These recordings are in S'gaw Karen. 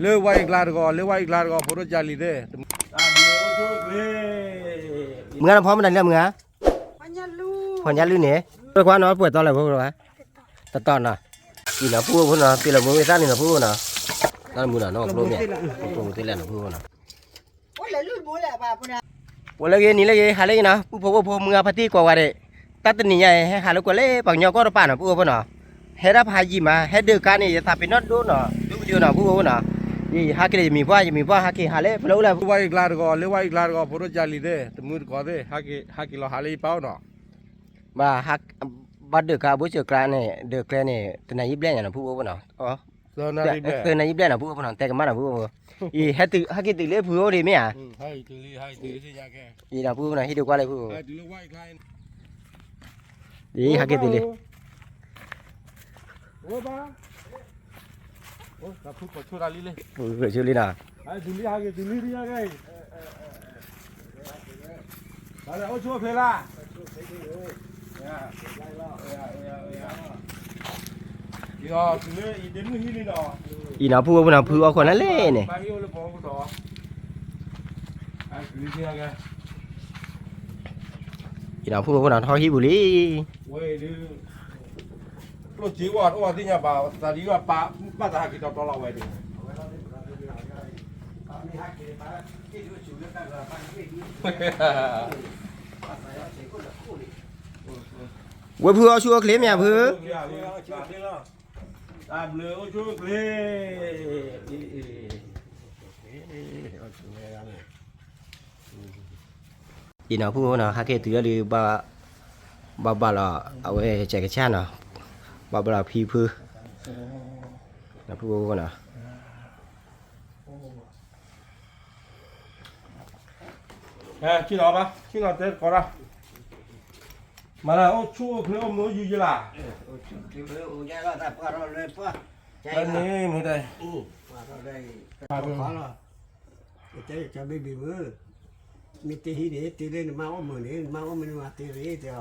လၢဝါအံၤကျါတဂီၤ လၢဝါအံၤကျါတဂီၤ ဖိဒိၣ်ကၢ်လံၤသ့ၣ်, မုၢ်ဂၤနဖီမတၤလံမုၢ်ဂၤ, ဖီညါလုၢ်န့ၣ်, တကွၢ်နီၤပှဲၤတီလဲၣ်ဖိဘၣ်, တတီနီၤ, အံၤနီၤဖုအိၣ်ဖိနီၤ ပ့ၤလီၤမုၢ်ဝဲသၣ်န့ၣ်နီၤဖုအိၣ်နီၤ, တၢ်မုၢ်နီၤ နီၢ်ကျိမ့ၢ်, ကျိမုၢ်သ့လဲၣ်နီၤဖုအိၣ်နီၤ ပှၤလၢဂ့ၤနံၤလၢဂ့ၤ ဟးလၢဂ့ၤနီၤ ပုၢ်ဖိဝဲၢ်ဖိ မုၢ်ဂၤဖါတံၢ်ကိးဂၤဒဲး, တၢ်တနံၤညါအံၤ ဟဲဟးလၢကွၢ်လၢပှၤကညီကီၢ်တပၤနီၤ ပုၢ်ဖိဖိနီၤ, ဟဲဒၣ်ဖးယံာ်မး ဟဲဒုးကါန့ၣ် ယသးပ့ၤနီၣ်ဒိၣ်နီၤ ဒူပဒိၣ်နီၤ ပုၢ်ဖိဖိနီၤ, ယဟးက့ၤလၢယမံၤပှၢ် ယမံၤပှၢ်ဟးက့ၤဟးလၢ ဖဲလၢအိၣ်လၢ ဝါအံၤကျါတဂီၤ လၢဝါအံၤကျါတဂီၤ ဖိဒိၣ်ကၢ်လံၤသ့ၣ် တမုၢ်တကိးသ့ၣ် ဟးက့ၤလီၤဟးလၢယပၢ်အိၣ်နီၤ, ဘၣ် ဘၣ်ဒုးကါဘိစၢၤကျါန့ၣ် ဒုးကျဲန့ၣ် တနံၤယံာ်ဘျဲၣ်ညါနီၤ ပုၢ်ဖိဖိနီၤ သၢနံၤယံာ်ဘျဲၣ်နီၤ ပုၢ်ဖိဖိနီၤ တဲကမၣ်နီၤ ပုၢ်ဖိဖိ, အံၤ ဟဲက့ၤတုၤလၢဖုအိၣ်ဒံးမ့ၢ်ဧါ, အံၤဒီးပုၢ်ဖိနီၤ ဟံးဒုးကွၢ်လၢဖု, အံၤ ဟဲက့ၤတုၤလံ, ဖုဆိလံနီၤ အိၣ်ဆိဖဲလၢ်, အံၤနီၤ ဖုအိၣ်ဖိနီၤ ဖုအီၣ်ခိၣ်နၢ်လဲၣ်န့ၣ်, အံၤနီၤ ဖုအိၣ်ဖိနီၤ ထီၣ်ဟံၣ်ပူၤလံ ကျိၣ်စ့ဝါတအိၣ်သ့ၣ်ညါဘၣ် သးဒံးဘၣ်ပာ်ဘၣ်သးဟးက့ၤတီတီလီၤဝဲဒၣ်, ဝဲဖုအီၣ်ဆူၣ်အီၣ်ချ့မ့ၢ်ဧါဖု, တၢ်ဘျုးအိၣ်ဆူၣ်အိၣ်ချ့ အံၤနီၤ ဖုဖိနီၤ ဟဲက့ၤတုၤလၢဒုး ဘၣ်ဘၣ်လီၤ အဝဲကဲကဆၣ်နီၤ, ဘၣ်ဘၣ်လီၤဖံဖု, နီၤ ဖုဖိနီၤ ဆ့ၣ်နီၤဘၣ် ဆ့ၣ်နီၤတဲတကိးဒၣ်, မၤလၢအိၣ်ဆူၣ်အိၣ်ချ့အိၣ်မုာ်ယုယလၢ်, န့ၣ်မ့ၢ်တဲ တဲကဘ့ၣ်ဘ့ၣ်မုၢ်, မ့ၢ်တဟံးန့ၣ် တ့လၢနမါအိၣ်မုာ်န့ၣ် နမါအိၣ်မုာ်န့ၣ်မၤတ့လံတဲအီၤ,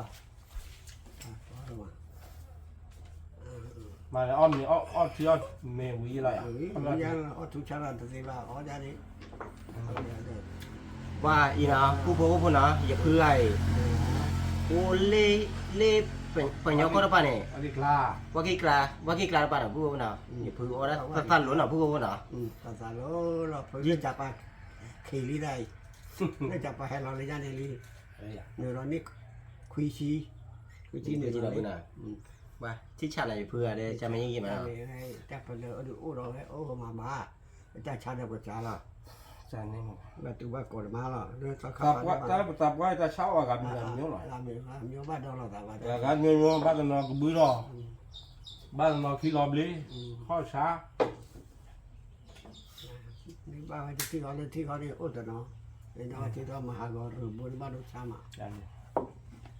မၤလၢအီၣ်မ့ၤအီၣ်ထံအီၣ်မဲာ်ဝံၤလီၤ, အီၣ်ထူဆါလီၤတသ့ဘၣ် အီၣ်ဒၣ်န့ၣ် ပှၤအံၤနီၤ ဖုဖိအိၣ်ဖိနီၤ ယဖုဂၤအံၤ အိၣ်လၢ လၢ ပှၤကညီကီၢ်တဖၣ်န့ၣ် ဝါက့ၤကျါ ဝါက့ၤကျါတဖၣ်နီၤ ဖုဖိဖိနီၤ ယဖုအိၣ်ဒၣ်သးသးလိၤနီၤ ဖုဖိဖိနီၤ သးသးလိၤလီၤ ဖုလၢကပာ် ခံလံတၢ်အံၤ လၢကပာ်ဟဲလီၤလၢညါန့ၣ်လံ နုာ်လီၤန့ၢ်ခွံဆံ ခွံဆံနုာ်လီၤ ပှၤထံၣ်ဆးလၢယဖုဂၤဒီး ကမ့ၢ်ယဂ့ၤမးနီၤ တၢ်ပလၢအဒုးအိၣ်ဒီးဝဲအိၣ်မးမး တၢ်ဆါဒီးပှၤဆါလီၤ ဘၣ်တူၢ်ဘၣ်ကိးတမါလီၤ တၢ်ပသးပှၢ်တၢ်ဆါအီၣ်ဂၤမံၤဂၤမံၤလီၤ ဂၤမံၤဂၤမံၤဘၣ်ဒီးလီၤသးဘၣ် ဂၤမံၤမံၤဘၣ်တနီၤကဘုလီၤ ဘၣ်တနီၤခံလီၤဘျ့ ဟီၣ်ဆါ မ့ၢ်ဘၣ်ဝဲတထံၣ်ဃီလၢထံၣ်ဃီန့ၣ်အိၣ်တနီၤ မ့ၢ်ဒီးထံၣ်ဒီးမၤဟးဂီၤရူၤဘိန့ၣ်ဘၣ်ဒိဆါမး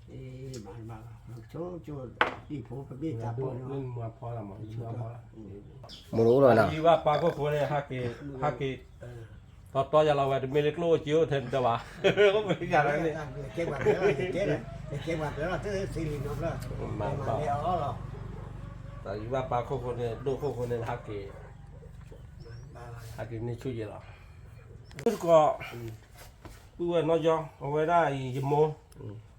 အ့ၣ် မၤဘၣ် ဆိဆိ အံၣ်ဖိပမ့ၢ်တၢ်ပိာ်န့ၣ် မ့ၢ်မၤဖီလီၤမး မ့ၢ်မၤဖီလီၤ မိၢ်တအိၣ်လီၤနီၤ ယဘၣ်ပာ်ခိၣ်ဖိန့ၣ် ဟးက့ၤ တီတီယၤလီၤဝဲ တမ့ၢ်လၢကျိၣ်အိၣ်စ့အိၣ်ထဲတၢ်ဘၣ် အိၣ်မ့ၢ်ယၤလီၤန့ၣ် ကဲပှၤပျဲလီၤ ကဲပှၤပျဲလီၤ သ့သ့လံနီၤဖျၢၣ် မၤဘၣ် တၢ်ယဘၣ်ပာ်ခိၣ်ဖိန့ၣ် ဒိၣ်ခိၣ်ဖိန့ၣ် ဟးက့ၤ ဟးက့ၤန့ၢ်ဆူၣ်ယဲလီၤ တကိး ပုၢ်ဝဲၢ်နီၢ်ကၠီ အဝဲဒၣ်အံၤ ယမိၢ်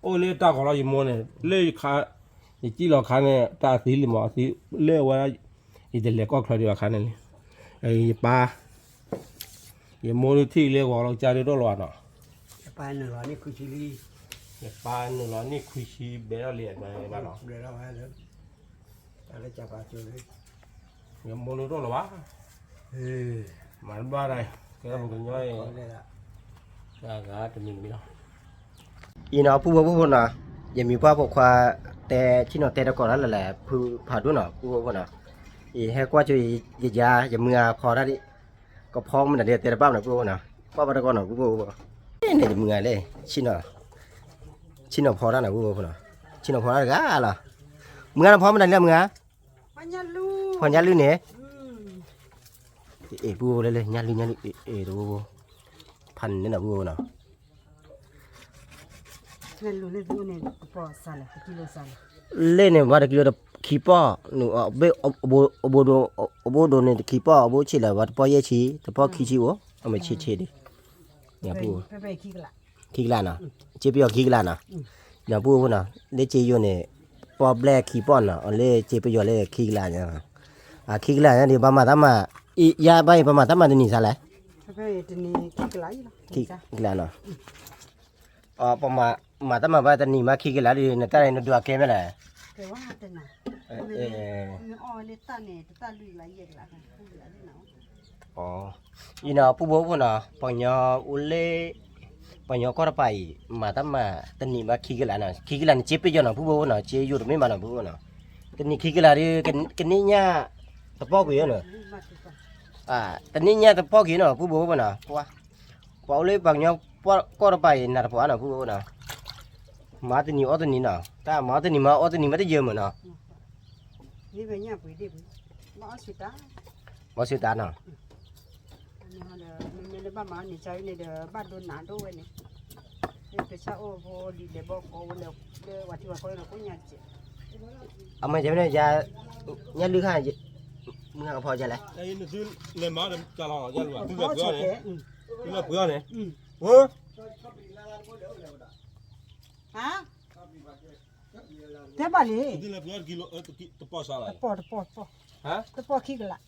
အိၣ်လၢတၢ်ဂီၤလီၤ ယမိၢ်န့ၣ် လၢယခါ ယစံၣ်လီၤခါန့ၣ် တၢ်သံလံမး အသံလၢအဝဲဒၣ် ယတလဲၤကီၢ်ချၢဒံးဘၣ်ခါန့ၣ်လံ ယပၢ် ယမိၢ်ဒုးထံၣ်လၢဂီၤလီၤကစၢ်ဒုးဒိၣ်လီၤဘၣ်နီၤ ယပၢ်နုာ်လီၤန့ၢ်ခွံဆံလံ ယပၢ်နုာ်လီၤန့ၢ်ခွံဆံဘဲထီၣ်လံ အဘဲဘၣ်နီၤ တၢ်လၢကပာ်ကၠိလံ ယမိၢ်ဒုးဒိၣ်လီၤဘၣ် မၤတဘၣ်ဒၣ် ကဲပှၤကညီအံၤ ဂၤဂၤတမံၤတမံၤလီၤ အံၤနီၤ ပုၢ်ဖိဖိနီၤ ယမံၤပှၢ်ဖိခွါ တဲဆ့ၣ်နီၤတဲတကိးတၢ်လၢ်လၢ် ဖုဖးဒိၣ်နီၤ ပုၢ်ဖိဖိနီၤ အံၤဟဲကွၢ်ကၠိ ယယၤ ယမုၢ်ဂၤဖီတၢ်ဒံး ကဖီမနုၤဒ်တဲတဘၣ်မနုၤ ပုၢ်ဖိနီၤ ကွၢ်ဘၣ်တကိးနီၤ ပုၢ်ဖိဖိ န့ၣ်ယမုၢ်ဂၤလဲၣ် ဆ့ၣ်နီၤ ဆ့ၣ်နီၤဖီတၢ်နီၤ ပုၢ်ဖိဖိနီၤ ဆ့ၣ်နီၤဖီတၢ်တဂၤလီၤ မုၢ်ဂၤနဖီမနုၤလံမုၢ်ဂၤ ဖီညါလုၢ်န့ၣ် အ့ၣ် ပုၢ်ဖိလၢလၢ ညါလုၢ် ညါလုၢ် အ့ၣ် တဝိဖိ ဖးန့ၣ်နီၤ ပုၢ်ဖိနီၤ လဲၣ်န့ၣ် ဘၣ်တကံလိတခံ ခံပီၢ်, အဘိဒိၣ်န့ၣ်တခံပီၢ်, အဘိဆံးလၢၤဘၣ် တပီၢ်ယဲၢ်ဆံ, တပီၢ်ခံဆံအိၣ်, အမ့ၢ်ဆံးဆံးဒံး, ခံကလးနီၤ, စ့ပယီၤခံကလးနီၤ, ဒီးပုၢ်ဖိနီၤ, လၢစ့ယိၤန့ၣ် ပီၢ်ဘျဲၣ်ခံပီၢ်နီၤ, အလၢစ့ပယီၤလၢခံကလးညါ, အခံကလးညါဒံး ပှၤမၤတၢ်မၤ, ယၤဘၣ်အံၤ ပှၤမၤတၢ်မၤတနံၤစါလဲၣ်, ခံကလးနီၤ, ပှၤမၤတၢ်မၤဘၣ်တနံၤမးခံကလးဒံး နတၢ်နဒိးအကဲမ့ၢ်လဲၣ်, အံၤနီၤ ပုၢ်ဖိဖိနီၤ, ပှၤကညီအိၣ်လၢ ပှၤကညီကီၢ်တပၤအံၤ မၤတၢ်မၤတနံၤမးခံကလးနီၤ, ခံကလးန့ၣ် စ့ပယီၤနီၤ ပုၢ်ဖိဖိနီၤ, စ့ယိၤတမ့ၢ်ဘၣ်နီၤ ပုၢ်ဖိနီၤ, တနံၤခံကလးဒံး ကန့ၢ်ညၣ်တပီၢ်ကွံာ်နီၤ, တနံၣ်ညၣ်တပီၢ်ကွံာ်နီၤ ပုၢ်ဖိဖိနီၤ, ပှၤအိၣ်လၢပှၤကညီကီၢ်တပၤအံၤ နးတပှၤနီၤ ပုၢ်ဖိနီၤ, မၤတနံၤအီၣ်တနံၤနီၤ, တၢ်မၤအီၣ်တနံၤမး အီၣ်တနံၤမးတယၢၤမးနီၤ, ဘၣ်အီၣ်ဆံးတၢ်နီၤ, အမ့ၢ်တဲမ့ၢ်န့ၣ် ယၤ ညၣ်လုၢ်ခါ မုၢ်ဟါကဖီယလဲၣ်, တဲဘၣ်လံ, တပီၢ်, တပီၢ်ခံကလး,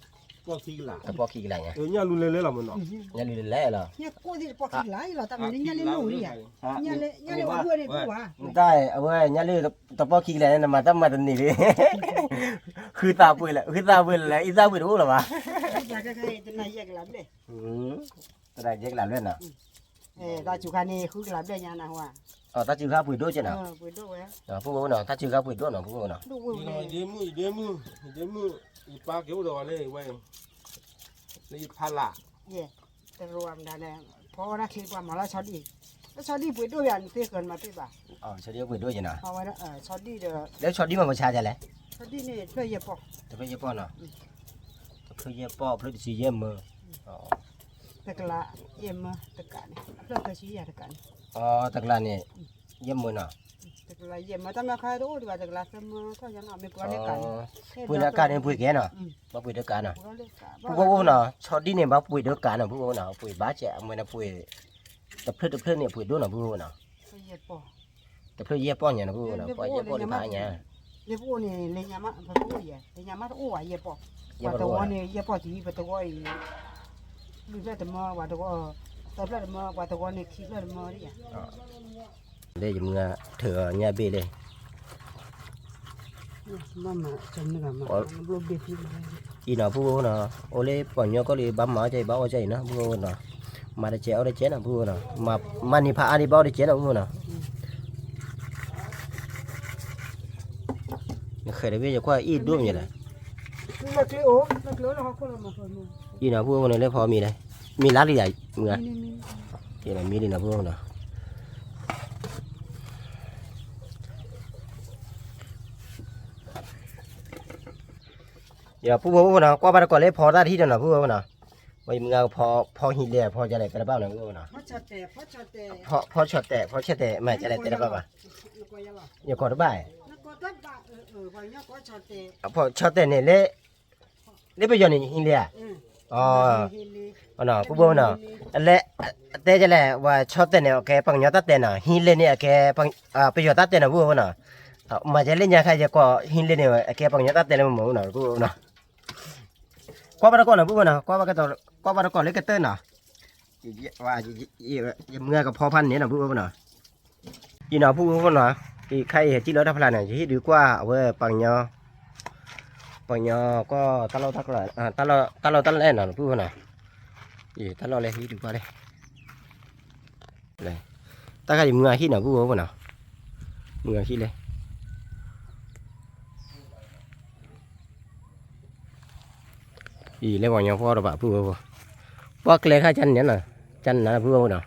တပီၢ်ခံကလး, ညၣ်လုၢ်လဲၤလဲၤလီၤမ့ၢ်နီၤ, ညၣ်လုၢ်လဲၤလဲၤလီၤ, ညၣ်ကိၣ်သ့ၣ်တပီၢ်ခံကလးလီၤ, တၢ်မနုၤညၣ်လၢလိၣ်လံဧါ, ညၣ်လၢအဝဲန့ၣ်တအိၣ်ဘၣ်, တၢ်အဝဲညၣ်လုၢ်တပီၢ်ခံကလးန့ၣ် နမၤတၢ်မၤတန့ၢ်လံ, ဃုသးပှ့ၤလၢ ဃုသးပှ့ၤလၢ အံသၣ်ဝံၤတအိၣ်လၢၤဘၣ်, သရၣ်ယဲၢ်ကလးဘျဲၣ်နီၤ, တၢ်စူၤခါန့ၣ် ဃုကလးဘျဲၣ်ညါနၤ, တၢ်စူၤခါပှ့ၤဒိၣ်ကဲနီၤ, ပုၢ်ဖိနီၤ, တၢ်စူၤခါပှ့ၤဒိၣ်နီၤ ပုၢ်ဖိနီၤ, ဒ့မုၣ် ဒ့မုၣ် ဒ့မုၣ် ယပၢ်က့ၤအိၣ်ဒီးဝဲလၢဝဲ, လၢယဖးလး, တရူးမတၤလဲၣ်, ဖီဝဲဒၣ်ချ့ပှၤမၤလၢဆီဒံၣ်, လၢဆီဒံၣ်ပှ့ၤဒိၣ်ယၤ နသ့ဃၢၤမၤတ့ၢ်ဘၣ်, ဆီဒံၣ်ပှ့ၤဒိၣ်ကဲနီၤ, ဆီဒံၣ်ဒီး, လၢဆီဒံၣ်မၤပှၤဆါယလဲၣ်, ဆီဒံၣ်န့ၣ် တဖျၢၣ်ယဲၢ်ပီၢ်, တဖျၢၣ်ယဲၢ်ပီၢ်နီၤ, တဖျၢၣ်ယဲၢ်ပီၢ် ဖျၢၣ်တဆံယဲၢ်မၢ, တကလးယဲၢ်မၢတကးန့ၣ်, တကလးန့ၣ်, ယဲၢ်မၢနီၤ, တကလးယဲၢ်မၢ တၢ်မၢခါတအိၣ်ဒံးဘၣ် တကလးသၢမၢထီၣ်ယါနီၤ မ့ၢ်ပှၤလၢကးန့ၣ်, ပှ့ၤလၢကးန့ၣ်ပှ့ၤကဲနီၤ, ဘၣ်ပှ့ၤဒၢကးနီၤ, ပုၢ်ဖိဖိနီၤ ဆီဒံၣ်န့ၣ် ဘၣ်ပှ့ၤဒၢကးနီၤ ပုၢ်ဖိနီၤ ပှ့ၤဘၣ်စဲး အမ့ၢ်နပှ့ၤ, တဖျၢၣ်တဖျၢၣ်န့ၣ် ပှ့ၤဒိၣ်နီၤ ပုၢ်ဖိနီၤ, တဖျၢၣ်ယဲၢ်ပီၢ်ညါနီၤ ပုၢ်ဖိနီၤ ပှၤယဲၢ်ပီၢ်လံဖးညါ, လၢပအိၣ်န့ၣ် လၢညါမးတအိၣ်ဝဲ ယဲၢ်ပီၢ်, ပှၤတဝီန့ၣ် ယဲၢ်ပီၢ်တံၢ် ပတဝီအံၤ, လွံၢ်ဖျၢၣ်တမၢ ပှၤတဝီ, သၢဖျၢၣ်တမၢ ပှၤတဝီန့ၣ် ခံဖျၢၣ်တမၢဒံးယၤ လၢယမုၢ်ဂၤထၢၣ်အီၤညၣ်ဘ့ၣ်လၢ, အံၤနီၤ ပုၢ်ဖိနီၤ အိၣ်လၢပှၤကညီကီၢ်လံ ဘၣ်မၤအီၣ်ကဲအံၤ ဘၣ်အီၣ်ကဲအံၤနီၤ ပုၢ်ဖိနီၤ, မၤတကဲးအီၣ်တကဲးနီၤ ပုၢ်ဖိနီၤ, မၤန့ၢ်ဖးအါဒံး ဘၣ်အီၣ်တကဲးနီၤ ပုၢ်ဖိနီၤ, နဃဲၤတဘ့ၣ် ယကွၢ်အံၣ်ဒိၣ်မးလဲၣ်, အံၤနီၤ ပုၢ်ဖိနီၤ လၢဖီမံၤလဲၣ်, မံၤလါလံယၤ မုၢ်ဂၤ, မံၤလံနီၤ ပုၢ်ဖိနီၤ ယပုၢ်ဖိနီၤ ကွၢ်ဘၣ်တကိးလၢဖီတၢ်တဟံၣ်ဒီးနီၤ ပုၢ်ဖိနီၤ, ဝဲယမုၢ်ဂၤဖီဟံးလဲၣ် ဖီယလဲၣ် ကဲတဘၣ်နီၤ ပုၢ်ဖိနီၤ, ဖီဆီၣ်တဲာ် ဖီဆီၣ်တဲာ် မၤကဲလဲၣ် တဲတဘၣ်ဘၣ်, ယကိးတဘၣ်, ဖီဆီၣ်တဲာ်န့ၣ်လၢ လၢပယီၤန့ၣ်ဟံးလဲၣ်ဧါ, ပုၢ်ဖိနီၤ, လၢ တဲကလဲၣ် ဝဲဆီၣ်တဲာ်န့ၣ် အကဲပှၤကညီတၢ်တဲနီၤ ဟံးလဲၣ်န့ၣ် အကဲ ပယီၤတၢ်တဲနီၤ ပုၢ်ဖိနီၤ, မၤကဲလၢညါခါ ယကိးဟံးလဲၣ်န့ၣ် အကဲပှၤကညီတၢ်တဲလၢမ့ၢ်မ့ၢ်နီၤ ပုၢ်ဖိနီၤ, ကွၢ်ဘၣ်တကိးနီၤ ပုၢ်ဖိနီၤ, ကွၢ်ဘၣ်တကိးလၢကတၢၢ်နီၤ, ယမုၢ်ဂၤကဖီဖးန့ၣ်နီၤ ပုၢ်ဖိနီၤ, အံၤနီၤ ပုၢ်ဖိနီၤ, အံၤခါအံၤဟဲစံၣ်လီၤတၢ်ဖျါန့ၣ် ယဟံၣ်ဒုးကွၢ်အဝဲပှၤကညီ, ပှၤကညီကီၢ်တၢ်လီၢ်တၢ်ကျဲ, တၢ်လီၢ်တၢ်လီၢ်အဲၣ်နီၤ ပုၢ်ဖိနီၤ, အံၤတၢ်လီၢ်လၢဟံၣ်ဒုးကွၢ်လၢ တၢ်ခါအံၤမုၢ်ဂၤဟံၣ်နီၤ ပုၢ်ဖိနီၤ, မုၢ်ဂၤဟံၣ်လၢ အံၤလၢပှၤကညီဖီတဘၣ် ပုၢ်ဖိ, ပှၤကျဲခါကန့ၣ်နီၤ, ကနၤ ပုၢ်ဖိနီၤ,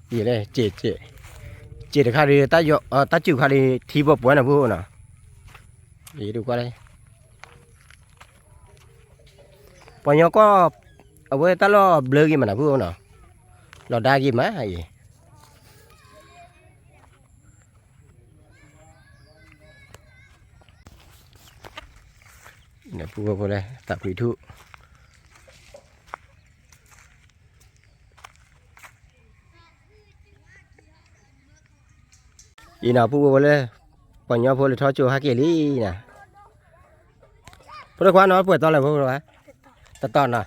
အံၤလၢ စ့းတခါဒီး တၢ်စူၤခါဒီး ထံပှဲၤပှဲၤနီၤ ပုၢ်ဖိနီၤ, အံၤဒုးကွၢ်လၢ ပှၤကညီကီၢ် အဝဲတၢ်လီၢ်ဘျၢဂ့ၤမးနီၤ ပုၢ်ဖိနီၤ, လီၤဒါဂ့ၤမးအံၤ အံၤ ပုၢ်ဖိနီၤ, ဒီးပုၢ်ဖိဖိလဲၣ် သးဖှံထူၣ် အံၤနီၤ ပုၢ်ဖိဖိလၢ ပှၤကညီဖိလဲၤထီၣ်ကၠိဟဲက့ၤလံနီၤ, ဖိဒိၣ်ခွါနီၤ ပှဲၤတီလဲၣ်ဖိဖိခွါ, တတီနီၤ,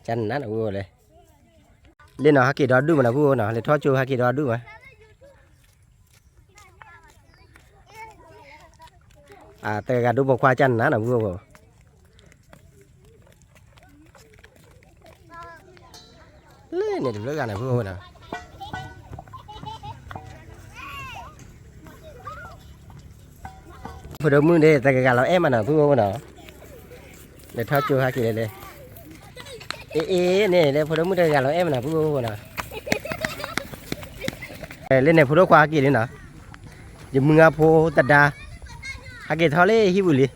ကနၤနီၤ ပုၢ်ဖိလဲၣ်, လၢနီၤ ဟဲက့ၤဒီဒူၣ်မးနီၤ ပုၢ်ဖိနီၤ လဲၤထီၣ်ကၠိဟဲက့ၤဒီဒူၣ်မး တဂၤဂၤဒိပိာ်ခွါကနၤနီၤ ပုၢ်ဖိ, လၢန့ၣ်တဖျၢၣ်ဂၤန့ၣ် ပုၢ်ဖိနီၤ, ဖိဒိၣ်မုၣ်ဒီး တဂၤဂၤလီၤအဲၣ်မးနီၤ ပုၢ်ဖိနီၤ, လဲၤထီၣ်ကၠိဟဲက့ၤလဲၣ်လဲၣ်, အ့အ့န့ၣ် လၢဖိဒိၣ်မုၣ်တဂၤဂၤလီၤအဲၣ်မးနီၤ ပုၢ်ဖိနီၤ, လၢန့ၣ်ဖိဒိၣ်ခွါဟဲက့ၤလံနီၤ, ယမုၢ်ဂၤဖိတဒါ, ဟဲက့ၤထီၣ်လၢဟံၣ်ပူၤလံ,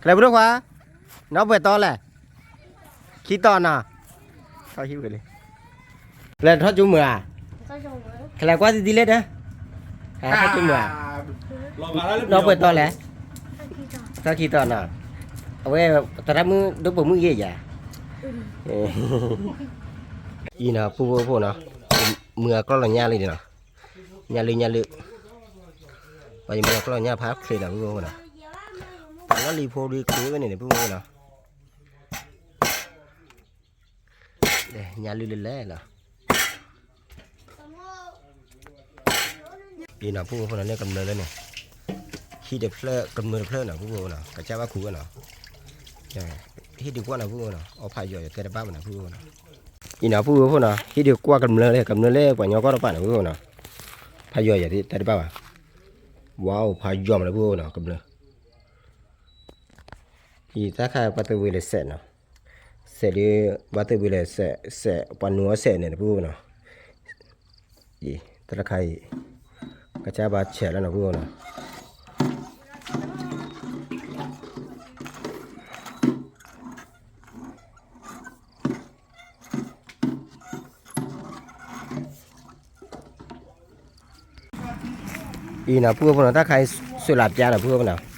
ကလဲၤဖိဒိၣ်ခွါ, နီၢ်ပှဲၤတီလဲၣ်, ခံတီနီၤ, ထီၣ်ဟံၣ်ပူၤလံ, လဲၤထီၣ်ကၠိမုာ်ဧါ, ကလဲၤကွၢ်တံၤတံၤလၢဒီး, ထီၣ်ကၠိမုာ်ဧါ, နီၢ်ပှဲၤတီလဲၣ်, ထီၣ်ခံတီနီၤ, အဝဲ သရၣ်မုၣ်ဒိၣ်ပိာ်မုၣ်ယဲၢ်ယၤ, အံၤနီၤ ပုၢ်ဖိဖိနီၤ, မုၢ်အကျီၢ်လီၤညၣ်လံနီၤ, ညၣ်လုၢ်ညၣ်လုၢ်, ပှၤယမုၢ်အကျီၢ်လီၤညၣ်ဖးချ့နီၤ ပုၢ်ဖိနီၤ, ပှၤလီၢ်လံၤဖိဒုးချ့ဝဲန့ၣ်န့ၣ် ပုၢ်ဖိနီၤ ညၣ်လုၢ်လၢလဲၣ်လီၤ, အံၤနီၤ ပုၢ်ဖိဖိနီၤ လၢကမျၢၢ်လၢန့ၣ်, ဟံၣ်တဖျၢၣ်ကမျၢၢ်တဖျၢၣ်နီၤ ပုၢ်ဖိနီၤ ကစၢ်ဘၣ်ခူဝဲနီၤ, ဟံၣ်ဒုးကွၢ်နီၤ ပုၢ်ဖိနီၤ အီဖးယီၤယၤတဲတဘၣ်မးနီၤ ပုၢ်ဖိနီၤ, အံၤနီၤ ပုၢ်ဖိဖိနီၤ ဟံၣ်ဒုးကွၢ်ကမျၢၢ်လၢ ကမျၢၢ်လၢပှၤကညီကီၢ်တပၤနီၤ ပုၢ်ဖိနီၤ, ဖးယီၤယၤတဲတဘၣ်ဘၣ်, ဝါအိၣ်ဖးယီၤမးနီၤ ပုၢ်ဖိနီၤ ကမျၢၢ် အံၤတၢ်ခါပှၤသဝ့ၤလဲၤစဲးနီၤ, စဲးဒ် ပှၤသဝ့ၤလဲၤစဲး စဲးပှၤနုာ်အီၣ်စဲးန့ၣ် ပုၢ်ဖိနီၤ, အံၤ တၢ်တခါအံၤ ကစၢ်ဘၣ်ဆဲးလီၤနီၤ ပုၢ်ဖိနီၤ အံၤနီၤ ပုၢ်ဖိနီၤ တၢ်ခါအံၤ စူးလးပျါနီၤ ပုၢ်ဖိနီၤ,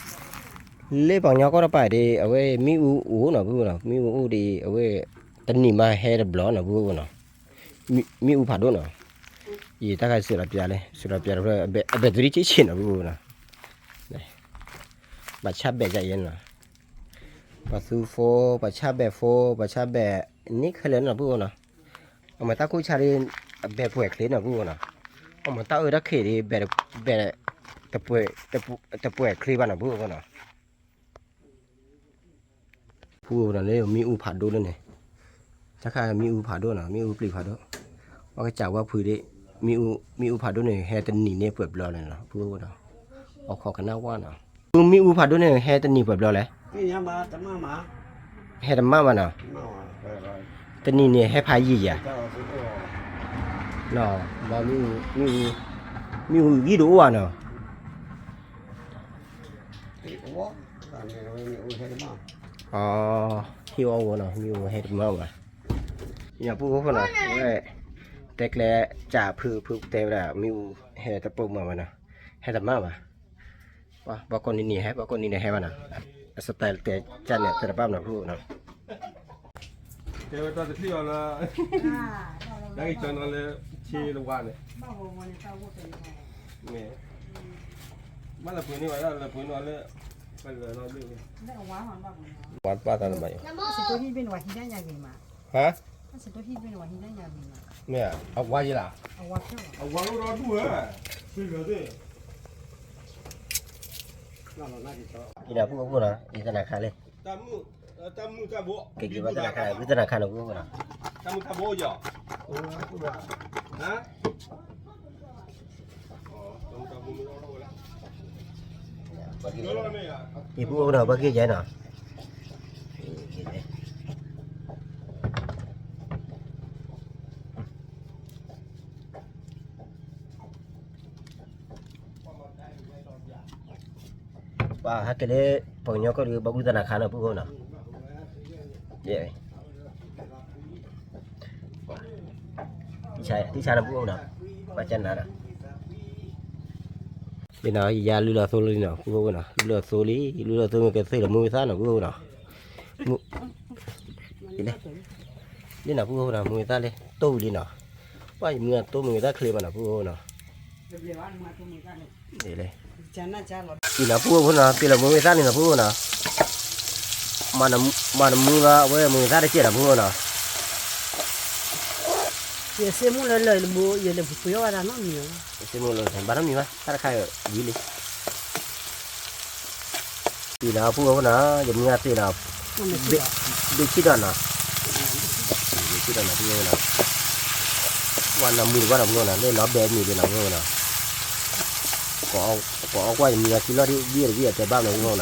လၢပှၤကညီကီၢ်တပၤဒ် အဝဲမ့ၣ်အူအိၣ်နီၤ ပုၢ်ဖိနီၤ, မ့ၣ်အူအိၣ်ဒ် အဝဲ တနံၤမးဟဲတဘျီနီၤ ပုၢ်ဖိနီၤ, မ့ၣ်အူဖးဒိၣ်နီၤ, အံၤတၢ်ခါအံၤ စူးလးပျါလံ စူးလးပျါတဖျၢၣ် အဘဲးတရံးဆံးဆံးနီၤ ပုၢ်ဖိနီၤ, ဘၣ်ဆၣ်ဘဲးယဲနီၤ, ပှၤသူဖိ ပှၤဆၣ်ဘဲးဖိ ပှၤဆၣ်ဘဲးန့ၣ်ခဲလၢာ်နီၤ ပုၢ်ဖိနီၤ, အမၤတၢ်ခိၣ်ဆါဒ် အဘဲးပှဲၤချ့နီၤ ပုၢ်ဖိနီၤ, အမၤတၢ်အၢတၢ်ခံးဒ် ဘဲး ဘဲး တပှဲၤ တပှဲၤချ့ဘၣ်နီၤ ပုၢ်ဖိနီၤ, ပုၢ်ဖိနီၤ လၢမ့ၣ်အူဖးဒိၣ်လၢန့ၣ်, တၢ်ခါမ့ၣ်အူဖးဒိၣ်နီၤ မ့ၣ်အူပျံၤဖးဒိၣ်, ပှၤကစၢ်ဝါဖုးဒ် မ့ၣ်အူ မ့ၣ်အူဖးဒိၣ်န့ၣ် ဟဲတနံၤန့ၣ်ပှဲၤဘျီလဲၣ်နီၤ ပုၢ်ဖိနီၤ, အိၣ်ခိးကနၣ်ဝါနီၤ, မ့ၣ်အူဖးဒိၣ်န့ၣ် ဟဲတနံၤပှဲၤဘျီလဲၣ်, ဟဲတမၣ်မးနီၤ, တနံၤန့ၣ်ဟဲဖးယံာ်ယၤ, မ့ၣ်အူ မ့ၣ်အူဂံၢ်တအိၣ်ဘၣ်နီၤ ဟံၣ်အီၣ်ဝဲနီၤ မ့ၣ်အူဟဲတမၣ်ဘၣ်, ပုၢ်ဖိနီၤ ဝဲ တဲကျဲ ကၢ်ဖုဖုတဲဝဲဒၣ် မ့ၣ်အူဟဲတပိာ်မးဘၣ်နီၤ, ဟဲတမၣ်ဘၣ်, ဘၣ်ကိးနံၤနံၤဟဲ ဘၣ်ကိးနံၤနံၤဟဲဘၣ်နီၤ, အစတဲတဲကၢ်န့ၣ် တဲတဘၣ်မးနီၤ ပုၢ်ဖိနီၤ တဲဝဲတၢ်တထံၣ်အီၤလၢ တၢ်က့ၤကၢနီၤလၢ ဆ့တဝါန့ၣ် မ့ၢ် ဘၣ်လၢပှ့ၤန့ၢ်ဝဲဒၣ်လၢပှ့ၤန့ၢ်ဝဲလၢ ပလၢၤနီၤ ဝါတဘၣ်သးတဘၣ်ယိၤ ဟါ မ့ၢ်အဝါယဲလၢ အဝါအိၣ်ဒီဒူၣ်ဝဲ အံၤနီၤ ပုၢ်ဖိနီၤ အံၤသနၤခါလံ က့ၤက့ၤဘၣ်သနၤခါ ဝံသနၤခါနီၤ ပုၢ်ဖိနီၤ အံၤပုၢ်ဖိနီၤ ပှၤက့ၤယဲနီၤ ပှၤဟဲက့ၤလၢ ပှၤကညီကီၢ်ဒီး ဘၣ်ဝံသနၤခါနီၤ ပုၢ်ဖိနီၤ တံၢ်ဆါနီၤ ပုၢ်ဖိနီၤ ပှၤကနၤနီၤ လံနီၤ ယယါလုၢ်လီၤသိလံနီၤ ပုၢ်ဖိနီၤ လုၢ်လီၤသိလံ လုၢ်လီၤသိမ့ၢ်ကသ့ၣ်လီၤမုၢ်မ့ၢ်သၣ်နီၤ ပုၢ်ဖိနီၤ မုၢ် လဲၣ် လၢနီၤ ပုၢ်ဖိနီၤ မုၢ်သၣ်လၢ တိၢ်ဝံၤလံနီၤ, ပှၤယမုၢ်အတိၢ်မုၢ်သၣ်ချ့ဘၣ်နီၤ ပုၢ်ဖိနီၤ, လၢ အံၤနီၤ ပုၢ်ဖိနီၤ ပ့ၤလီၤမုၢ်သၣ်န့ၣ်နီၤ ပုၢ်ဖိနီၤ, မၤနမူလီၤ အဝဲမုၢ်သၣ်တကဲးနီၤ ပုၢ်ဖိနီၤ, ယစ့မုၢ်လၢလၢယလၢပှ့ၤအီၣ်ဝဲဒၣ်နီတမံၤ, စ့မုၢ်လၢဘၣ်နီတမံၤဘၣ် တၢ်တခါဝံၤလံ အံၤနီၤ ပုၢ်ဖိနီၤ ယမုၢ်အသ့ၣ်နီၤ, ဘ့ၣ်ဆံၣ်ဒီးနီၤ, ဘ့ၣ်ဆံၣ်ဒီးနီၤ ပုၢ်ဖိနီၤ, ပှၤနီၢ်မူတကွၢ်နီၤ ပုၢ်ဖိနီၤ လၢလီၤဘဲမံၤဒ်နီၤ ပုၢ်ဖိနီၤ, ကိးအီၣ်ကွၢ်ယမုၢ်အစုလီၢ်ဒ်ဝံၣ်တဝံၣ်အတဲဘၣ်နီၤ ပုၢ်ဖိနီၤ,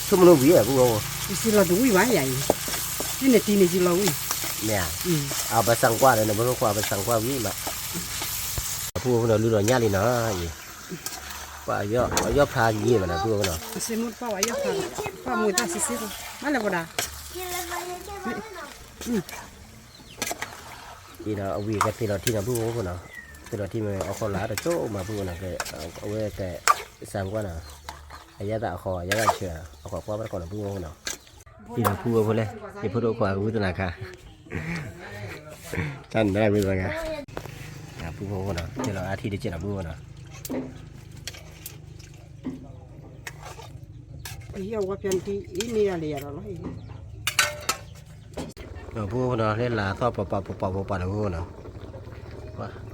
ဆိကမိၣ်ဝံၤ ပုၢ်ဖိ ယစုလီၤတဝံၣ်ဘၣ်ယၤအံၤ, မ့ၢ်နတံၤန့ၣ်ယစုလီၤဝံၣ်, မ့ၢ်ဧါ, အပစံကွၢ်ဒီး နဖိခွါပစံကွၢ်ဝံၤဘၣ်, ပုၢ်ဖိနီၤ လုၢ်ဒီးညၣ်လံနီၤ, အံၤ ပှၤအယီၢ်ဖျါယံာ်ဘၣ်နီၤ ပုၢ်ဖိနီၤ, စ့မုၢ်တပှၢ်ဝဲယီၢ်ဖျါ, ပှၢ်မုၢ်သၣ်ဆံးဆံးလီၤ, မ့ၢ်လဲၣ်ပှၤဒၣ် အံၤဒီးအဝံၤကသ့ၣ်လီၤထံနီၤ ပုၢ်ဖိနီၤ, သ့ၣ်လီၤထံမ့ၢ်အီၣ်ခီလၢတကၠိၣ်မး ပုၢ်ဖိနီၤ, အဝဲကစံကွၢ်နီၤ, အယဲၢ်သးအဃီ အယဲၢ်သးဆၢ အဃီကွၢ်ဘၣ်တကိးနီၤ ပုၢ်ဖိနီၤ, အံၤဒီးပုၢ်ဖိဖိလဲၣ် ယဖိဒိၣ်ခွါကဝံသနာ်ခါ, တၢ်နၢ်ဝံသနာ်ခါ, ပုၢ်ဖိဖိနီၤ သ့ၣ်လီၤအါထံတကဲးနီၤ ပုၢ်ဖိနီၤ ဒီးပုၢ်ဖိနီၤ လၢလၢသီၣ်ပပပပပပနီၤ ပုၢ်ဖိနီၤ,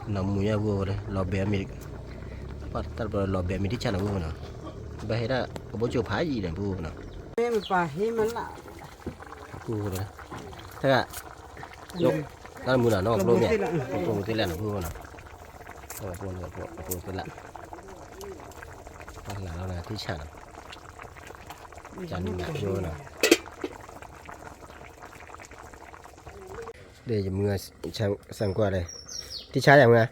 နီၢ်မူညါပုၢ်ဖိလၢ လီၤဘဲမ့ၤ, ပှၤတၢ်တပလီၤဘဲမ့ၤတဆၣ်နီၤ ပုၢ်ဖိနီၤ, ဘၣ်ဟဲဒၣ် ကဘိကၠိဖးယံာ်န့ၣ် ပုၢ်ဖိနီၤ, ပုၢ်ဖိလၢ တၢ် တၢ်မူနီၤ နီၢ်ကပိာ်မ့ၢ်, ကပိာ်မ့ၢ်သ့လၢနီၤ ပုၢ်ဖိနီၤ, ကပိာ်မ့ၢ်သ့လၢ ပှၤလၢလီၤနၤထံဆၣ်နီၤ, ကနံၤနၤ ပုၢ်ဖိနီၤ, ဒီးယမုၢ်စံကွၢ်လဲၣ်, ထံဆၣ်ယၤမုၢ်,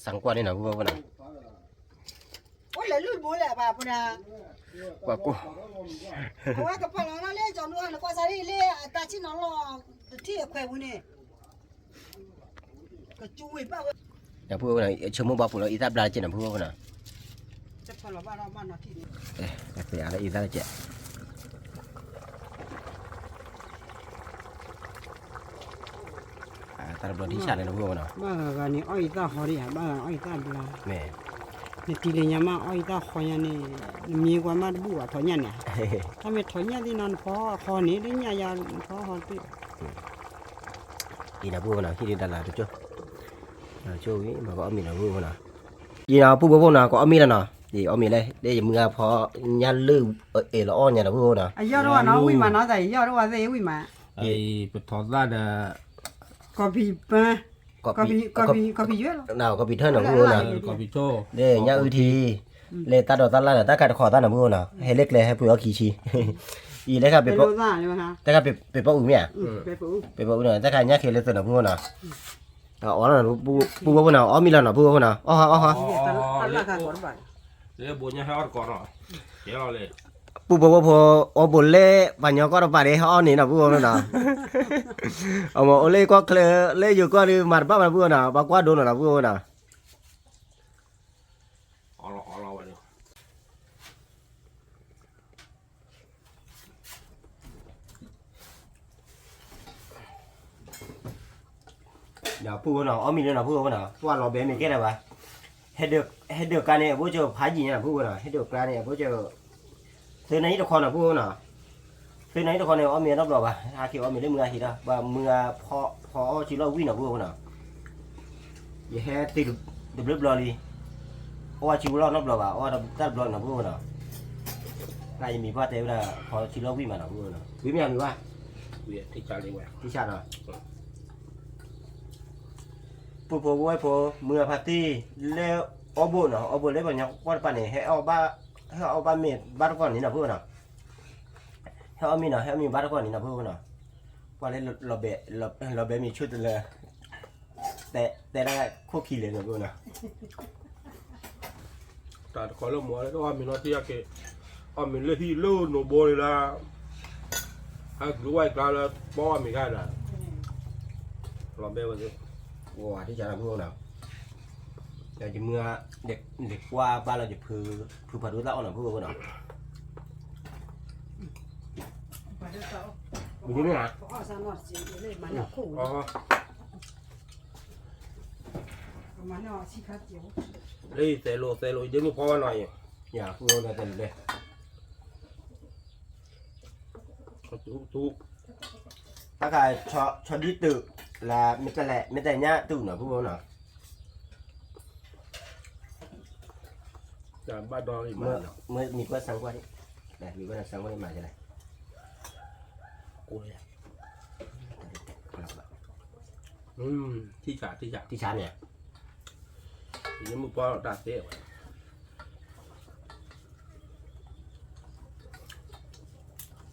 စံကွၢ်န့ၣ်နီၤ ပုၢ်ဖိနီၤ, အိၣ်လဲၤလုၢ်တဘိလဲၣ်ဘၣ်ဖိဒၣ်, ကွၢ်ကိၢ်, အဝဲကပာ်လီၤနီၤလၢကၠီၤနူအနကွၢ်စးရံၣ်လၢ အတၢ်ဆံၣ်နီၤလီၤ တထံၣ်အခွဲးပူၤန့ၣ် ကစူဝ့ၤဘၣ်ဝဲ, ဒီးပုၢ်ဖိနီၤ ဆိကမိၣ်ဘၣ်ပူၤလီၤ အံသၣ်ဘျါတကဲးနီၤ ပုၢ်ဖိနီၤ, အံသၣ်တကဲး တၢ်တဘျီထံဆၣ်န့ၣ် ပုၢ်ဖိနီၤ, ဘၣ်ဂၤဂၤန့ၣ် အီၣ်အံသၣ်ဃီဒံးဧါ ဘၣ်ဂၤအီၣ်အံသၣ်ဘျါ, နတံၤလၢညါမး အီၣ်အံသၣ်ဃီညါန့ၣ် နမ့ၢ်ကွၢ်မးတဘူၣ်ဘၣ် ထီၣ်ညၣ်န့ၣ်, တၢ်မ့ၢ်ထီၣ်ညၣ်သ့ၣ်နီၤ နဖီဃီန့ၣ် လၢညၣ်ယၤ နဖီဃီတဘ့ၣ်ဘၣ် အံၤနီၤ ပုၢ်ဖိနီၤ ဟံၣ်ဒုးတၢ်လၢတကၠိၣ်, ကၠိၣ်ဝံၤ မ့ၢ်ကအီၣ်မ့ၤနီၤ ပုၢ်ဖိနီၤ, အံၤနီၤ ပုၢ်ဖိဖိနီၤ ကအီၣ်မ့ၤလီၤနီၤ, အံၤအီၣ်မ့ၤလဲၣ် လၢယမုၢ်ဂၤဖီညၣ်လၢ အဲၣ်လီၤအီၣ်ညါနီၤ ပုၢ်ဖိနီၤ, အယီၢ်တဝဲနီၤ ဝံၣ်မးနီၤ တၢ်ယီၢ်တဝဲသ့ၣ်ဝံၣ်မး, ပထီၣ်သၣ်ဒီး ကီၢ်ပံၤပၢ ကီၢ်ပံၤယွဲၢ်လီၤ, ကီၢ်ပံၤထၢနီၤ ပုၢ်ဖိနီၤ, လၢညၣ်အုၣ်ထံ လၢတၢ်ဒိးတၢ်လၢ်ဒီး တၢ်ခးတခီသၣ်နီၤ ပုၢ်ဖိနီၤ, ဟဲလၢကျဲဟဲပှ့ၤအီၣ်ခံဆံ, အံၤလၢခါ တၢ်ခါပ့ၤပီအုၣ်မ့ၢ်ဧါ, ပ့ၤပီအုၣ်နီၤ တၢ်ခါညၣ်ခဲလၢာ်သၢနီၤ ပုၢ်ဖိနီၤ, အီၣ်လီၤနီၤ ပုၢ်ဖိဖိနီၤ အီၣ်မ့ၤလီၤနီၤ ပုၢ်ဖိဖိနီၤ အီၣ်ဟီ အီၣ်ဟီ လၢဘိညါဟဲအီၣ်တကိးနီၤ, ကဲလီၤလံ, ပုၢ်ဖိဖိဖိ အိၣ်ဘိလၢပှၤညီကီၢ်တပၤန့ၣ် ဟဲအီၣ်န့ၣ်နီၤ ပုၢ်ဖိနီၤ, အမ့ၢ်အိၣ်လၢကီၢ်ချၢ လၢယိၤကီၢ်ဒီး မၤတဘၣ်ဘၣ် ပုၢ်ဖိနီၤ ပှၤကွၢ်ဒိနီၤ ပုၢ်ဖိနီၤ, ဒီးပုၢ်ဖိနီၤ အီၣ်မ့ၤလၢနီၤ ပုၢ်ဖိနီၤ ပှၤလီၤဘဲမ့ၤကဲထီၣ်ဘၣ်, ဟဲဒၢးကျါန့ၣ် အဘိကၠိဖးယံာ်ညါနီၤ ပုၢ်ဖိနီၤ ဟဲဒၢးကျါန့ၣ် အဘိကၠိ သၢနံၣ်တခီနီၤ ပုၢ်ဖိနီၤ, သၢနံၣ်တခီန့ၣ် အီၣ်မ့ၤနီတဘျီဘၣ် ဟဲက့ၤအီၣ်မ့ၤလၢမုၢ်ဂၤဟံၣ်ဒီး ပှၤမုၢ်ဂၤဖီအီၣ်စုလီၢ်ဝံၣ်နီၤ ပုၢ်ဖိနီၤ, ယဟဲသ့တဘျီဘျီလံ, အီၣ်ဝဲစုလီၢ်နီတဘျီဘၣ် အီၣ်တၢ်တဘျီနီၤ ပုၢ်ဖိနီၤ, တၢ်ယမံၤပှၢ်တဲဝဲဒၣ် ဖီစုလီၢ်ဝံၣ်မးနီၤ ပုၢ်ဖိနီၤ ဝံၣ်မ့ၢ်မံၤဘၣ်, ထံဆၣ်နီၤ ပုၢ်ဖိဝဲၢ်ဖိ မုၢ်ဂၤဖါတံၢ် လၢအီၣ်ဘိနီၤ အီၣ်ဘိလၢပှၤညီကွၢ်တပၤန့ၣ် ဟဲအီၣ်ဘၣ် ဟဲအီၣ်ဘၣ်မ့ၤဘၣ်တကီၢ်န့ၣ်နီၤ ပုၢ်ဖိနီၤ, ဟဲအီၣ်မ့ၤနီၤ ဟဲအီၣ်မ့ၤဘၣ်တကီၢ်န့ၣ်နီၤ ပုၢ်ဖိနီၤ, ပှၤလၢလီၤဘဲမ့ၤဆူၣ်တလၢ တဲဒၣ်ခိၣ်ခံလဲၣ်နီၤ ပုၢ်ဖိနီၤ တၢ်တခီလၢမိၢ်လၢအီၣ်မ့ၤနီၤ တယၢ်က့ၤ အီၣ်မ့ၤလၢဟံၣ်လၢနိၣ်ဘိန့ၣ်လၢ ဟဲက့ၤဝဲကျါလၢ ပီၣ်အီၣ်မ့ၤခါဒီး လီၤဘဲဝဲသ့ၣ် ဝဲထံၣ်ဆါနီၤ ပုၢ်ဖိနီၤ, ဒီးယမုၢ်ဂၤ ဒ့ကွၢ်ဘၣ်လီၤယဖု ဖုဖးဒိၣ်သၣ်အီၣ်နီၤ ပုၢ်ဖိနီၤ, မ့ၢ်န့ၣ်ဧါ, လၢသဲးလိာ်သဲးလိာ် ယဒ့မုၣ်ဖီဝဲနီၤအံၤ, ယၤဖုဝဲသဲးလိာ်လဲၣ်, တၢ်ခါ ဆီဒံတုၤလၢ မ့ၢ်တလဲၣ် မ့ၢ်တညါတုၤနီၤ ဖုဝဲနီၤ, ဘၣ်ဒီးမ့ၢ်ကွၢ်စၢ်ကွၢ်, မ့ၢ်ကွၢ်စၢ်ကွၢ်မၤလဲၣ်, ထံဆး ထံဆး, ထံဆးန့ၣ်, ယမုၢ်ပှၢ်တၢ်သ့ဝဲ,